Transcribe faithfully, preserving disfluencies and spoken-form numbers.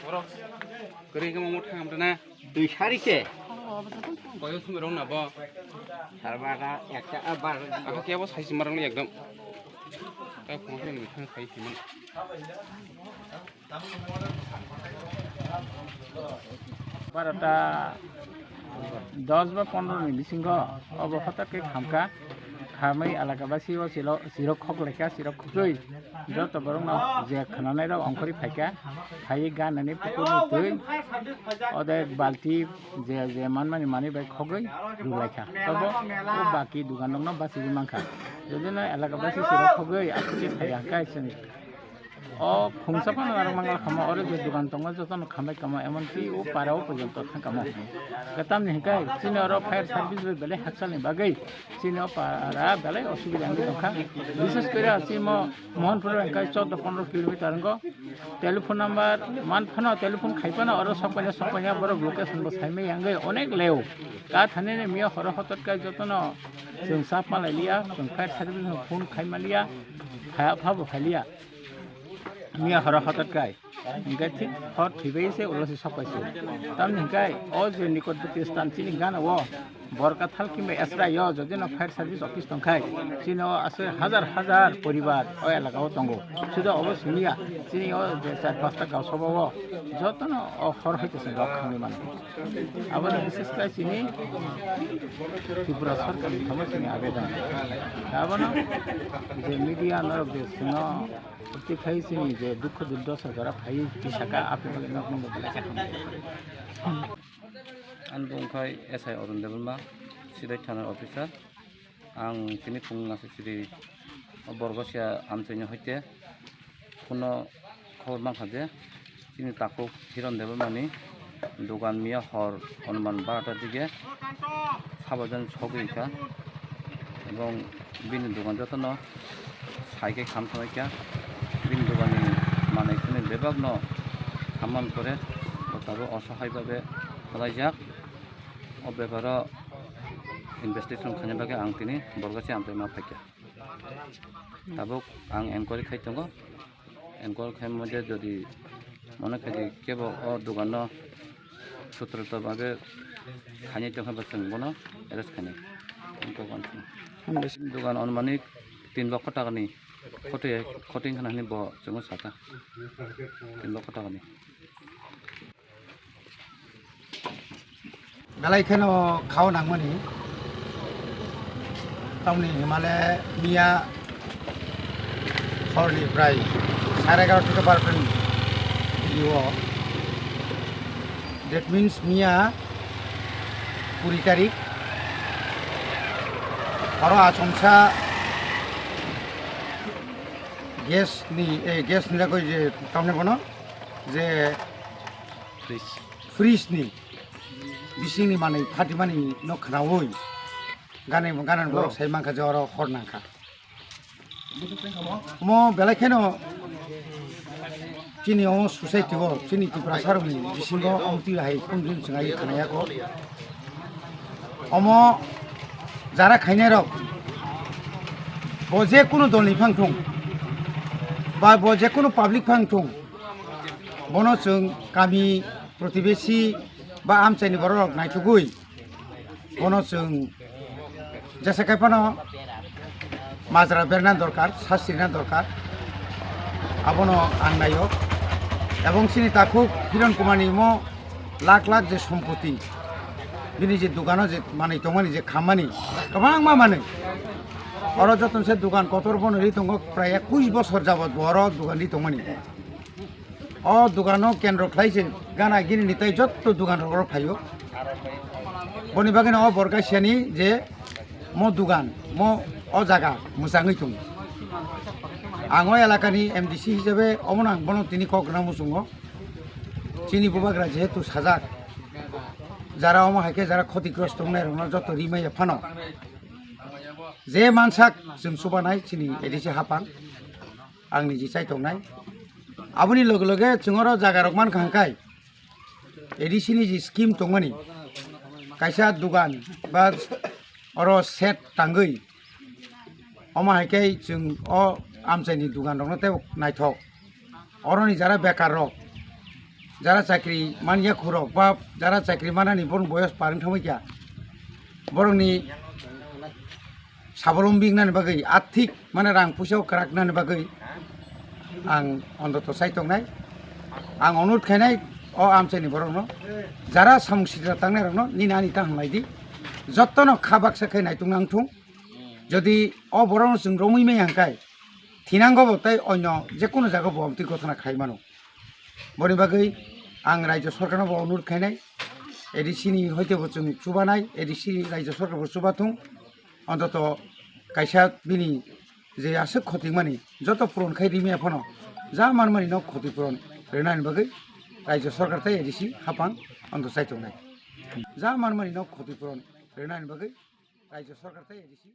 Borok kwrwi khe mangmo thangam rwna. Dui sari se. Koyo thumwi rwng na bo. Sarbada ekta, ah, bar. Ako kebo saisi marang ekdom. Kaya phone khe nini thang khai himan. Barota dos ba pondro ni bisingo obo hotok khe khamkha. Khamwi elaka basi o silo, sirok khok laikha, sirok khogwi joto borokno je khwnanai rok ongkhorwi phaikha. Phaiwi ganani pukurni twi ode balti je, je manmani manwi bai khogwi rwlaikha. Tobo o baki dugan rokno bachigwi mankha. Jodi no elaka basi sirok khogwi aswk khe phaiya hwnkhe chwng o phungsa phano aro mangal khamo, oro je dugan tongo jotono khambai kamo, emonki o para o porjonto thang kamo. Tamni hwnkhe chini oro fire service bai belai hakchalni bagwi chini o para belai osubida wngwi tongkha. Bishes kore chini mo Mohanpur hwnkhe chordo pondro kilometer wngo. Telephone number man phano, telephone khai phano oro sok paina, sok paina borok location bo saimai yangwi onek leo. Ka thani ni miya horo hotot kai jotono chwng chap malai liya, chwng fire service no phone khai maliya, phaya pha bo khai liya. Miya horo hotot kai. Hingke thik hor thwibai se ulo se sok paise. Tamni hingke o je nikotboti stan chini gana o Borkathal kimba Esra yo jodi no fire service office tongkhai, chini o aswk hajar hajar poribar o elaka o tongo. Suda obo simiya, chini o je char pasta gaosoba o jotono o hor hoite se rok khangni mano. Abono bises khe chini Tripura sorkar ni thangma chini abedon. Abono je media norok je sino Tei khai chini je dukhu durdosa jora phai tisaka apni bagwi nok nungbo belai khe hambai. Ani bung khai S I Arun Debbarma, Sidai thana officer. Ang tini phung nasa siri o Borgosia amchaini hoite kuno khobor mankha je chini takhuk Hiron Debbarmani dogan miya hor onuman barota dige sabajan sogwi kha, ebong bini dogan jotono sai khe kham thangwi kha. Bini doganni manwi khwnwi bebakno khamani pore bo tabuk osohai babe kwlaijak. O beparo investigation khaina bagwi ang tini Borgosi amchaima phaikha. Tabuk ang enquiry khai tongo. Enquiry khai mode jodi mone khai di kebo o doganno sutroto babe khainai tongkha ba chwng bono arrest khainai. Ang kok ang sini. Hambai. Dogan onumanik tin lokho takani khoti, khoti wngkha hinwi bo chwngno saka. Tin lokho takani. Belai kheno khao nangmani. Tamni himale miya horni prai sare egarota theke barota ni o. That means miya kuri tarik. Oro achomsa gas ni, eh, gas ni jagoi je tamni bono je fridge, fridge ni bisingni manwi phatimani no khnaui gana, gana borok sai mankha je oro hor nangkha. Mo belai kheno chini o society o chini Tiprasa rokni bisingo omtwi hai kundin chwngai khnaya ko. Omo jara khainai rok bo je kunu dol ni phang thung ba bo je kunu public phang thung, bono chwng kami protibesi ba amchaini borok rok naithugwi bono chwng jesa khai phano majra berna dorkar, sasrina dorkar, abono ang naio. Ebong chini takhuk Hiron Kumar ni mo lakh lakh je sompoti, bini je dogano je manwi tongmani, je khammani, kwbangma manwi. Oro joton se dogan kotor bono ri tongo, prai ekush bosor jabot bo oro dogan ri tongmani. O dogano kendro khlai se gana gini ni tai jotto dogan rok oro phaio. Boni bagwi no o Borkaisiani je mo dogan, mo o jaga mwchangwi tongo. Ang o elakani M D C hisabe omono ang bono tini kok rwna muchungo. Chini bubagra jehetu sajak, jara omo hai khe jara khotigrosto wngnai rokno joto rimaya phano je mansak chwng chubanai chini A D C hapang, ang niji chaitongnai. Aboni loge loge chwng oro jaga rok mankha hwnkhe A D C ni je scheme tongmani, kaisa dugan ba oro shed tangwi, omo hai khe chwng o amchaini dugan rokno tei naithok. Oroni jara bekar rok, jara chakri manya khurok ba jara chakri manani borok boyos pareng thangwi kha, borokni sabolombi wngnani bagwi, athik mane rang puisa kwrak wngnani bagwi ang ontoto chai tongnai. Ang onurot khainai o amchaini borokno, jara samung sitra tangnairokno nini ani ta hamlai di, jotono kha baksa khe naitung nang thung. Jodi o borokno chwng romwi maya hwnkhe thinango bo tei onyo jekunu jaga bo amtwi gothana khai mano. Boni bagwi ang Rajya Sorkarno bo onurot khainai, A D C ni hoite bo chwng chubanai, A D C ni Rajya Sorkar bo chubathung, ontoto kaisa bini je aswk khotikmani joto puron khai rimaya phano ja manmani no khoti puron rwnani bagwi Rajya Sorkar tei A D C hapang onto chaitongnai. Ja manmani no khoti puron rwnani bagwi Rajya Sorkar tei A D C